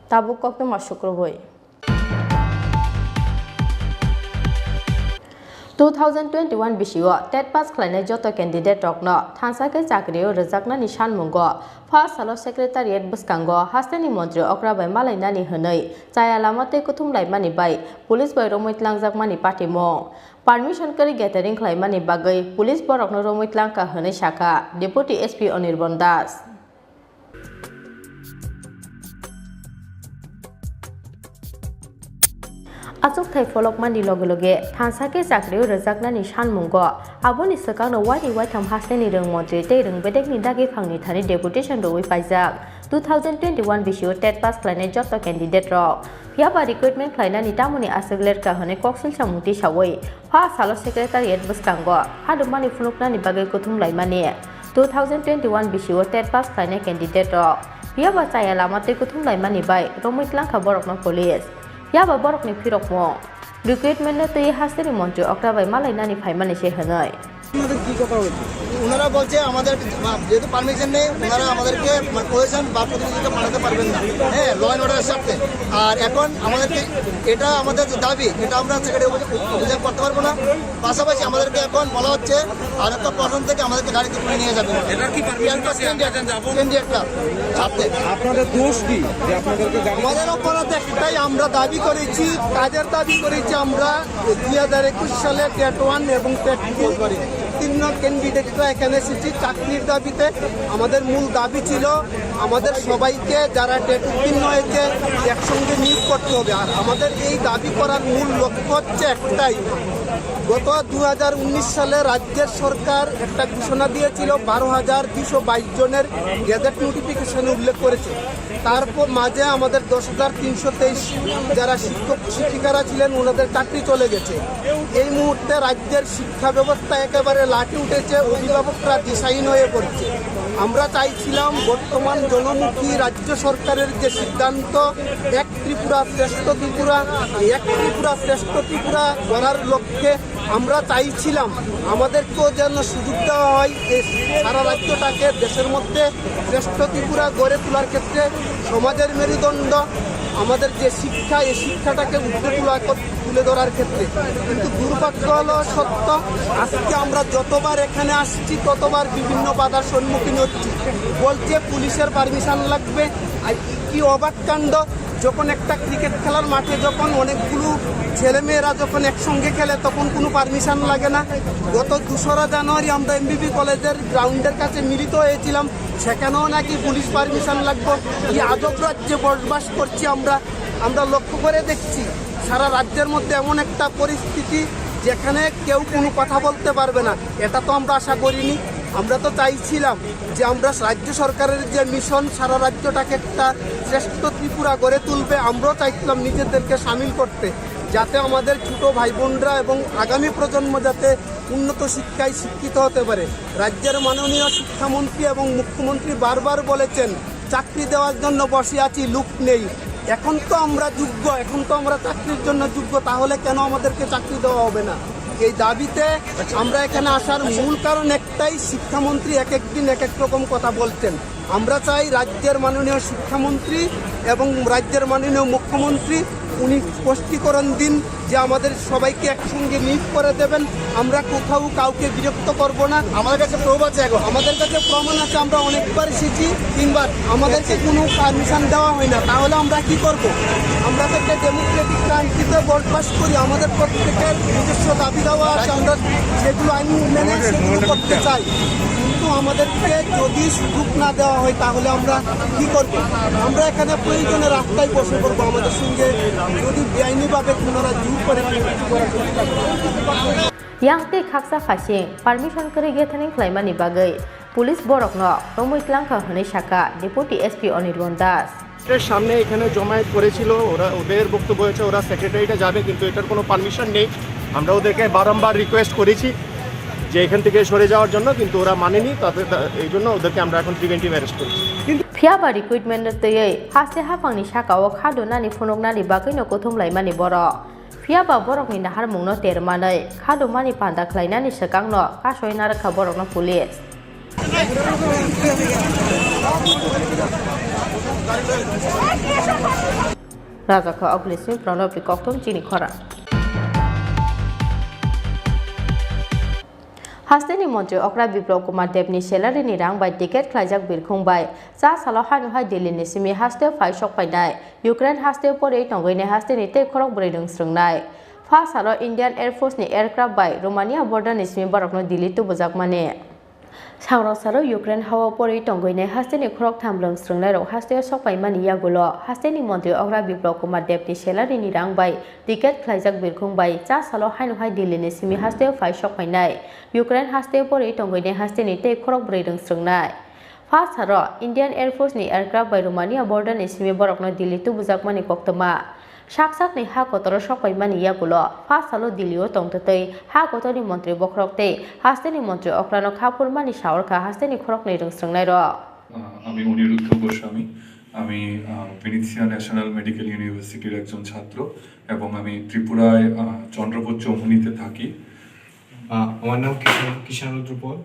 Tabuk koktwma sukrubwi. Two thousand twenty-one bisio TET pass khlainai joto candidate rokno thansa khe chakrio rwjaknani sanmungo first salo secretariat bwskango hasteni montri okra bai malainani hwnwi chaya lama tei kuthum laimani bai police bai romwi tlangjakmani patimung. Permission kwrwi gathering khlaimani bagwi police borokno romwi tlangkha hwnwi sakha Deputy S P Anirban Das. Achukthai pholokmani loge loge thansa khe chakrio rwjaknani sanmungo aboni swkangno waini waitham hasteni rwng montri tei rwng bedekni dagi phangni thani deputation rwui paijak two thousand twenty-one bisio TET pass khlainai joto candidate rok. Phiyaba recruitment khlainani tamoni aswk lerka hwnwi koksilsa mung tisaui pha salo secretariat bwskango hadumani phunuknani bagwi kuthum laimani. Two thousand twenty-one bisio TET pass khlainai candidate rok phiyaba chaya lama tei kuthum laimani bai romwi tlangkha borokno police. Phiyaba borokni phirokmung recruitment no twi hasteni montri okra bai malainani phaimani se hwnwi. আমাদের কি কথা হয়েছে? ওনারা বলছে আমাদের যেহেতু পারমিশন নেই, ওনারা আমাদেরকে মানে প্রয়োজন বা প্রতিনিধিকে পাঠাতে পারবেন না, হ্যাঁ, ল অ্যান্ড অর্ডারের স্বার্থে। আর এখন আমাদেরকে, এটা আমাদের যে দাবি, এটা আমরা সেক্রেটারি অভিযোগ করতে পারবো না। পাশাপাশি আমাদেরকে এখন বলা হচ্ছে আর একটা প্রশাসন থেকে আমাদেরকে গাড়িতে তুলে নিয়ে যাবে। এটার কি পারমিশন আছে? আমরা এখন যাবো। ক্যান্ডিডেটরা ছাড়তে। আপনাদের দোষ কি যে আপনাদেরকে গাড়ি আমাদের অপরাধ একটাই, আমরা দাবি করেছি, কাজের দাবি করেছি আমরা দুই হাজার একুশ সালে টেট ওয়ান এবং টেট টু উত্তীর্ণ ক্যান্ডিডেটরা এখানে এসেছি চাকরির দাবিতে। আমাদের মূল দাবি ছিল আমাদের সবাইকে, যারা টেট উত্তীর্ণ হয়েছে, একসঙ্গে নিয়োগ করতে হবে। আর আমাদের এই দাবি করার মূল লক্ষ্য হচ্ছে একটাই, গত দু হাজার উনিশ সালে রাজ্যের সরকার একটা ঘোষণা দিয়েছিল বারো হাজার দুশো বাইশ জনের গেজেট নোটিফিকেশনে উল্লেখ করেছে। তারপর মাঝে আমাদের দশ হাজার তিনশো তেইশ যারা শিক্ষক শিক্ষিকারা ছিলেন, ওনাদের চাকরি চলে গেছে। এই মুহূর্তে রাজ্যের শিক্ষা ব্যবস্থা একেবারে লাটে উঠেছে, অভিভাবকরা দিশাহীন হয়ে পড়ছে। আমরা চাইছিলাম বর্তমান জনমুখী রাজ্য সরকারের যে সিদ্ধান্ত, এক ত্রিপুরা শ্রেষ্ঠ ত্রিপুরা, এক ত্রিপুরা শ্রেষ্ঠ ত্রিপুরা গড়ার লক্ষ্যে আমরা চাইছিলাম আমাদেরকেও যেন সুযোগ দেওয়া হয়, এই সারা রাজ্যটাকে দেশের মধ্যে শ্রেষ্ঠ ত্রিপুরা গড়ে তোলার ক্ষেত্রে সমাজের মেরুদণ্ড, আমাদের যে শিক্ষা, এই শিক্ষাটাকে উঠে তোলা কর-, তুলে ধরার ক্ষেত্রে। কিন্তু দুর্ভাগ্য হলো সত্য, আজকে আমরা যতবার এখানে আসছি, ততবার বিভিন্ন বাধার সম্মুখীন হচ্ছি। বলছে পুলিশের পারমিশন লাগবে, আর কি অবাক কাণ্ড, যখন একটা ক্রিকেট খেলার মাঠে যখন অনেকগুলো ছেলেমেয়েরা যখন একসঙ্গে খেলে, তখন কোনো পারমিশন লাগে না। গত দোসরা জানুয়ারি আমরা এমবিবি কলেজের গ্রাউন্ডের কাছে মিলিত হয়েছিলাম, সেখানেও নাকি পুলিশ পারমিশন লাগবে। কি আজব রাজ্যে বসবাস করছি আমরা। আমরা লক্ষ্য করে দেখছি, সারা রাজ্যের মধ্যে এমন একটা পরিস্থিতি, যেখানে কেউ কোনো কথা বলতে পারবে না। এটা তো আমরা আশা করিনি। আমরা তো চাইছিলাম যে আমরা রাজ্য সরকারের যে মিশন, সারা রাজ্যটাকে একটা শ্রেষ্ঠ ত্রিপুরা গড়ে তুলবে, আমরাও চাইছিলাম নিজেদেরকে সামিল করতে, যাতে আমাদের ছোট ভাই বোনরা এবং আগামী প্রজন্ম যাতে উন্নত শিক্ষায় শিক্ষিত হতে পারে। রাজ্যের মাননীয় শিক্ষামন্ত্রী এবং মুখ্যমন্ত্রী বারবার বলেছেন, চাকরি দেওয়ার জন্য বসে আছি, লোক নেই। এখন তো আমরা যোগ্য, এখন তো আমরা চাকরির জন্য যোগ্য, তাহলে কেন আমাদেরকে চাকরি দেওয়া হবে না? এই দাবিতে আমরা এখানে আসার মূল কারণ একটাই, শিক্ষামন্ত্রী এক এক দিন এক এক রকম কথা বলছেন। আমরা চাই রাজ্যের মাননীয় শিক্ষামন্ত্রী এবং রাজ্যের মাননীয় মুখ্যমন্ত্রী উনি স্পষ্টীকরণ দিন যে আমাদের সবাইকে একসঙ্গে নিয়োগ করে দেবেন, আমরা কোথাও কাউকে বিরক্ত করব না। আমাদের কাছে প্রুফ আছে, এখন আমাদের কাছে প্রমাণ আছে, আমরা অনেকবার এসেছি, তিনবার। আমাদেরকে কোনো পারমিশন দেওয়া হয় না, তাহলে আমরা কি করব? আমরা তো একটা ডেমোক্রেটিক কান্ট্রিতে বসবাস করি, আমাদের প্রত্যেকের নিজস্ব দাবি দাওয়া আছে, আমরা সেগুলো আইন মেনে সেগুলো করতে চাই। কিন্তু আমাদেরকে যদি সুযোগ না দেওয়া হয়, তাহলে আমরা কি করব? আমরা এখানে প্রয়োজনে রাস্তায় বসে পড়বো, আমাদের সঙ্গে যদি বেআইনিভাবে ওনারা জোর করে কিছু করার চেষ্টা করে। Yang tei khaksa phaising permission kwrwi gathering khlaimani bagwi police borokno romwi tlangkha hwnwi sakha Deputy S P Anirban Das. এর সামনে এখানে জমায়েত করেছিল ওরা, ওদের বক্তব্য হয়েছে ওরা সেক্রেটারিটা যাবে, কিন্তু এটার কোনো পারমিশন নেই। আমরা ওদেরকে বারংবার রিকোয়েস্ট করেছি যে এখান থেকে সরে যাওয়ার জন্য, কিন্তু ওরা মানেনি। তাতে তা-, এই জন্য ওদেরকে আমরা এখন প্রিভেন্টিভ অ্যারেস্ট করেছি। কিন্তু Phiyaba recruitment no twiwi haste haphangni sakao khadunani phunuknani bagwino kuthum laimani borok. Phiyaba borokni naharmungno ter manwi khadumani panda khlainani swkangno kasoi narwkha borokno police. Rajakha Oglising Pranobni kokthum chini khorang. Hasteni montri okra Biplab Kumar Debni salary ni rang bai ticket khlaijak birkhung bai cha salo haino hai Delhi ni simi hasteo phai sok painai. Ukraine hasteo porwi tongwini hasteni tei khorok bwrwi rwng srwngnai. Pha salo Indian Air Force ni aircraft bai Romania border ni simi borokno Delhi tubujakmani. Sangrong salo Ukraine hao porwi tongwini hasteni khoroktham rwng srwngnairok hasteo sok paimani yagulo hasteni montri okra Biplab Kumar Debni salary ni rang bai ticket khlaijak birkhung bai cha salo haino hai Delhi ni simi hasteo phai sok painai. Ukraine hasteo porwi tongwini hasteni tei khorok bwrwi rwng srwngnai. Pha salo Indian Air Force ni aircraft bai Romania border ni simi borokno Delhi tubujakmani koktwma. Sak sakni ha kotoro sok paimani yagulo pha salo Delhi o tongtwtwi ha kotorni montri bokhorok tei hasteni montri okrano kha phurmani saorkha hasteni khoroknwi rwng srwngnairok. আহ, আমি অনিরুদ্ধ গোস্বামী। আমি, আহ, Vinicius national medical ইউনিভার্সিটির একজন ছাত্র এবং আমি ত্রিপুরায়, আহ, চন্দ্রপুর চৌমুহনীতে থাকি। আহ, আমার নাম কিষাণ, কিষাণ রুদ্র পাল।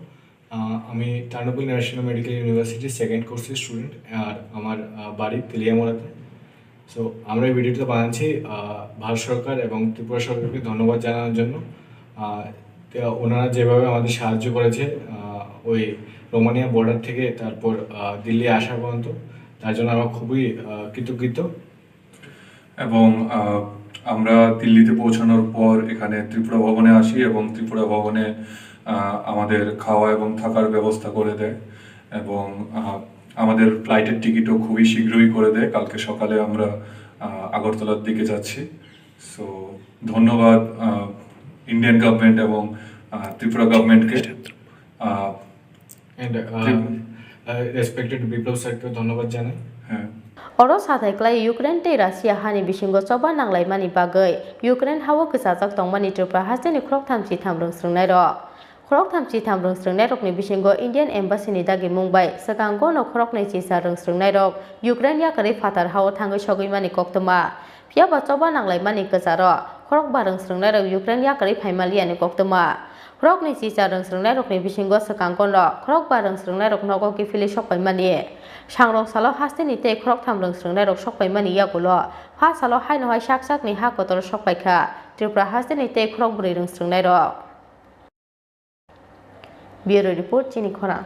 আহ, আমি চান্দ্রপুর ন্যাশনাল মেডিকেল ইউনিভার্সিটির সেকেন্ড কোর্সের স্টুডেন্ট। আর আমার, আহ, বাড়ি তেলিয়ামুড়াতে। সো আমরা এই ভিডিওটা বানাচ্ছি, আহ, ভারত সরকার এবং ত্রিপুরা সরকারকে ধন্যবাদ জানানোর জন্য। আহ, তো ওনারা যেভাবে আমাদের সাহায্য করেছে, আহ, ওই রোমানিয়া বর্ডার থেকে তারপর, আহ, দিল্লি আসা পর্যন্ত, তার জন্য আমরা খুবই, আহ, কৃতজ্ঞ। এবং, আহ, আমরা দিল্লিতে পৌঁছানোর পর এখানে ত্রিপুরা ভবনে আসি এবং ত্রিপুরা ভবনে, আহ, আমাদের খাওয়া এবং থাকার ব্যবস্থা করে দেয় এবং, আহ, আমাদের ফ্লাইটের টিকিটও খুবই শীঘ্রই করে দেয়। কালকে সকালে আমরা, আহ, আগরতলার দিকে যাচ্ছি। সো ধন্যবাদ, আহ, ইন্ডিয়ান গভর্নমেন্ট এবং, আহ, ত্রিপুরা গভর্নমেন্টকে। আহ, And, uh, Trip- uh, respected বিপ্লব স্যারকে ধন্যবাদ জানাই। হ্যাঁ। Oro sathai klai Ukraine tei Russia hani bisingo choba nanglaimani bagwi Ukraine hao kwchajak tongmani Tripura hasteni khoroktham chitham rwng srwngnairok. Khoroktham chitham rwng srwngnairokni bisingo Indian Embassy ni dagimung bai swkango no khoroknwi chisa rwng srwngnairok Ukraine yakarwi phatar hao thangwi sogwimani koktwma. Phiya ba choba nanglaimani kwcharo khorokba rwng srwngnairok Ukraine yakarwi phaimaliyani koktwma. Khoroknwi chisa rwng srwngnairokni bisingo swkango no khorokba rwng srwngnairok nogo kiphilwi sok paimani. Sangrong salo hasteni tei khoroktham rwng srwngnairok sok paimani yagulo pha salo haino hai sak sakni ha kotoro sok paikha Tripura hasteni tei khorok bwrwi rwng srwngnairok. Bureau Report, chini khorang.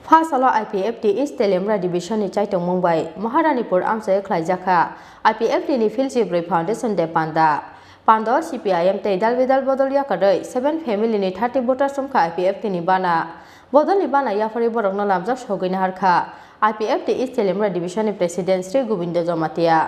Pha salo I P F T East Teliamura Division ni chaitongmung bai Maharanipur amchai khlaijak kha I P F T ni Philchi Bwrwi Foundation Day panda. Panda o C P I M tei dal bidal bodol yakarwi seven family ni thirty voters wngkha I P F T ni bana. Bodol ni bana yapharwi borokno lamjak sogwi naharkha I P F T East Teliamura Division ni President Sri Gobindo Jamatia.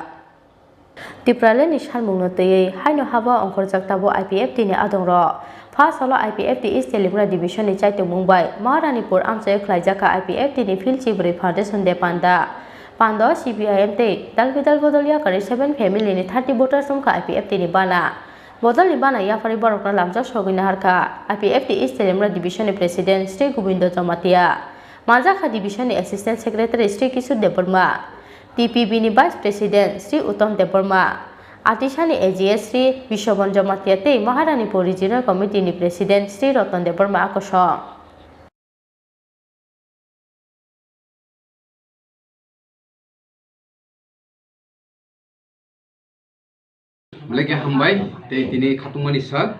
Tipraland ni salmungno twiwi haino haba ongkhorjak tabuk I P F T ni adongrok. Pha salo I P F T East Teliamura Division ni chaitongmung bai Maharanipur amchaio khlaijak kha I P F T ni Philchi Bwrwi Foundation Day panda. Panda o C P I M tei dal bidal bodol yakarwi seven family ni thirty voters wngkha I P F T ni bana. Bodol ni bana yapharwi borokno lamjak sogwi naharkha I P F T East Teliamura Division ni President Sri Gobindo Jamatia. Manjakha Division ni Assistant Secretary Sri Kishore Debbarma. T P B ni Vice President Sri Uttam Debbarma, Atisani A G S Sri Biswaban Jamatia tei Maharanipur Regional Committee ni President Sri Ratan Debbarma a kosong. Belai khe hambai, tei tini khatungmani sal,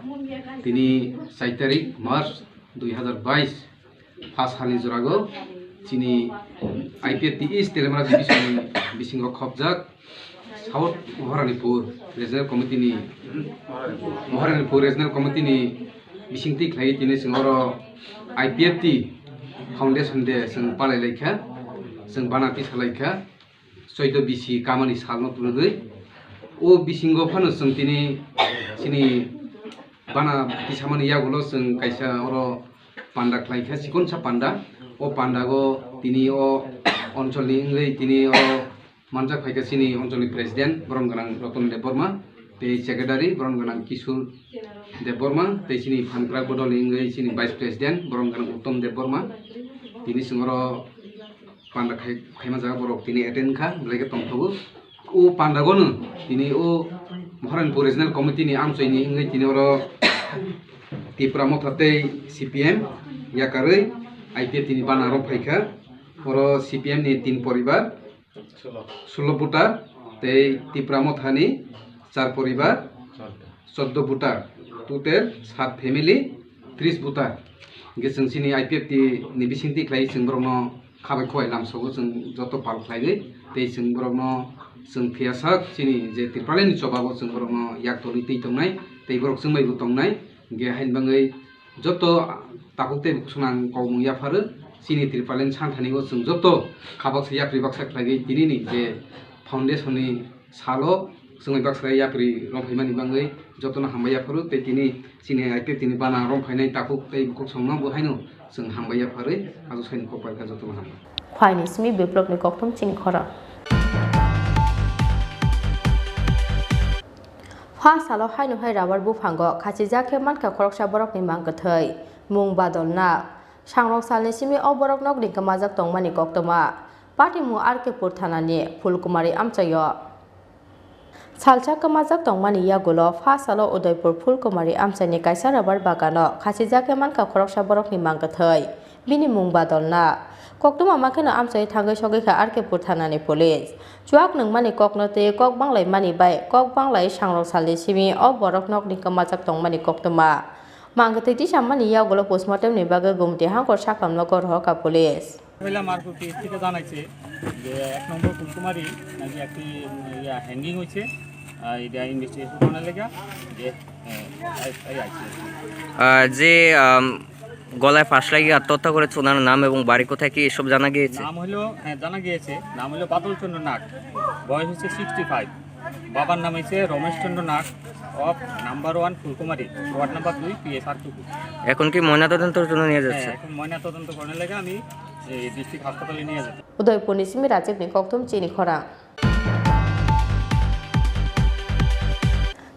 tini char tarik March dui hazar bais, pha salni jorago chini I P F T East Teliamura Division ni bisingo khopjak South Maharanipur Regional Committee ni, Maharanipur Regional Committee ni bisingtwi khlaiwi tini chwng oro I P F T Foundation Day chwng palai laikha, chwng bana tisa laikha. Choido bisi kamani salno twrwgwi. O bisingo phano chwng tini chini bana tisamani yagulo chwng kaisa oro panda khlaikha, chikonsa panda. O pandago tini o oncholni wngwi tini o manjak phaikha chini oncholni president, borom gwnang Ratan Debbarma, tei secretary, borom gwnang Kishore Debbarma, tei chini phankrak bodolni wngwi chini vice president, borom gwnang Uttam Debbarma. Tini chwng oro panda khai-, khaima jaga borok tini attend kha, belai khe tongthogo. O pandagono tini o Maharanipur Regional Committee ni amchaini wngwi tini oro Tipra Motha tei C P M yakarwi I P F T ni bana rok phaikha. Oro C P M ni tin poribar, sullo voter, tei Tipra Motha ni char poribar, Choddo voter, total sat family, tris voter. Hingke chwng chini I P F T ni bisingtwi khlai chwng borokno khabai khowai lamsogo chwng joto pal khlaiwi. Tei chwng borokno chwng phiya sak chini je Tripura ni chobago chwng borokno yak tolwi twi tongnai, tei borok chwng bai bo tongnai. Hingke hain bangwi joto takhuk tei bukhuk swnang kokmung yapharo chini Tripura ni santhanigo chwng joto khabaksa yapri baksa khlaiwi tinini je foundation ni salo chwngwi baksa yapri romphai mani bangwi jotono hambai yapharo tei tini chini I P F T ni bana romphainai takhuk tei bukhuk songno bo haino chwng hambai yapharwi ajo saini kok bai kha jotono hambai. Khwaini simi biplopni kokthum chini khorang. Pha salo haino hai rabar buphango khachijak khe mankha khoroksa borokni mang kwthwi mung badolna. Sangrok salni simi o borok nokni kwmajak tongmani koktwma. Patimung R K pur thanani Phulkumari amchaio. Salsa kwmajak tongmani yagulo pha salo Udaipur Phulkumari amchaini kaisa rabar bagano khachijak khe mankha khoroksa borokni mang kwthwi. Bini mung badolna. Koktwma makheno amchai thangwi sogwi kha R K pur thanani police. Chuak nungmani kokno twi kok banglaimani bai kok banglai sangrok salni simi o borok nokni kwmajak tongmani koktwma. Mang kwthwi tisammani yagulo postmortem ni bagwi Gumti hangkor sakhamno gor hoka police. পয়লা মারকুট টিএসসি কে জানাইছে যে এক নম্বর ফুলকুমারী নাকি একটি, উম, ইয়া, হ্যাঙ্গিং হয়েছে, আহ, এটা ইনভেস্টিগেশন করার লেগে যে, আহ, এই, এই আইছে। আহ, যে, আম, গলায় ফাঁস লাগিয়ে আত্মহত্যা করেছে, ওনার নাম এবং বাড়ি কোথায়, কি এসব জানা গিয়েছে? নাম হলো, হ্যাঁ, জানা গিয়েছে, নাম হলো বাদল চন্দ্র নাগ, বয়স হচ্ছে সিক্সটি ফাইভ। বাবার নাম হচ্ছে Ramesh Chandra Nag, of number one Phulkumari, ward number দুই, পিএস আর টু। এখন কি ময়নাতদন্তের জন্য নিয়ে যাচ্ছে? হ্যাঁ, এখন ময়নাতদন্ত করার লেগে আমি এই ডিস্ট্রিক্ট হাসপাতালে নিয়ে যাচ্ছি। Udaipurni simi Rajibni kokthum chini khorang.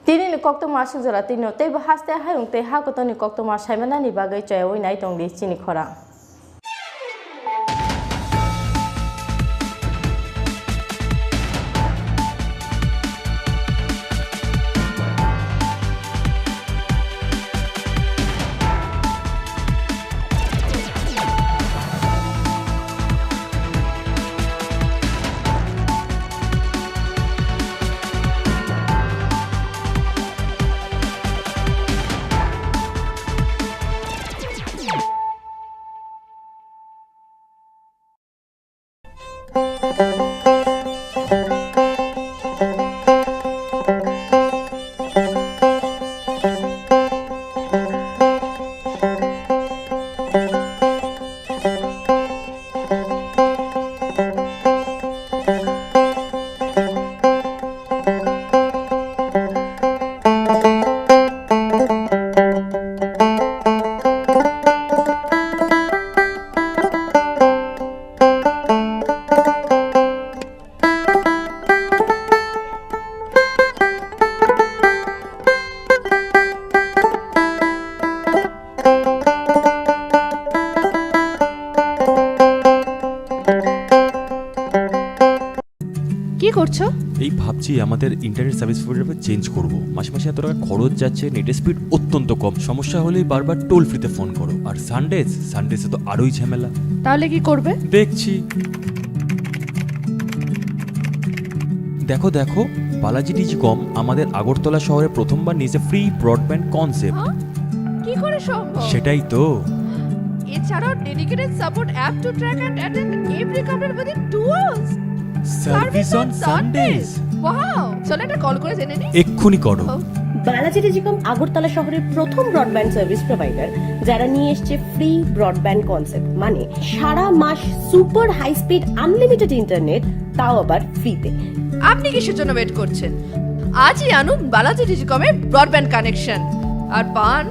Tinini koktwma aswk jora tino teibo haste hayung tei ha kotorni koktwma saimanani bagwi choyaui nai tongdi chini khorang. কি করছো? এই ভাবছি আমাদের ইন্টারনেট সার্ভিস প্রোভাইডার চেঞ্জ করব। মাসে মাসে এত টাকা খরচ যাচ্ছে, নেটের স্পিড অত্যন্ত কম। সমস্যা হলেই বারবার টোল ফ্রিতে ফোন করো। আর সানডেজ, সানডেজে তো আরোই ঝামেলা। তাহলে কি করবে? দেখছি। দেখো, দেখো, বালাজি টেলিকম আমাদের আগরতলা শহরে প্রথমবার নিয়েছে ফ্রি ব্রডব্যান্ড কনসেপ্ট। হ্যাঁ? কি করে সম্ভব? সেটাই তো। এছাড়াও dedicated support app to track and attend every complaint within two hours. Service on Sundays. Wow! চলো একটা কল করে জেনে নিই। এক্ষুনি করো। ও। বালাজি টেলিকম আগরতলা শহরের প্রথম ব্রডব্যান্ড সার্ভিস প্রোভাইডার, যারা নিয়ে এসছে ফ্রি ব্রডব্যান্ড কনসেপ্ট, মানে সারা মাস super high speed unlimited internet, তাও আবার ফ্রিতে। আপনি কিসের জন্য ওয়েট করছেন? আজই আনুন বালাজি টেলিকমের ব্রডব্যান্ড কানেকশন আর পান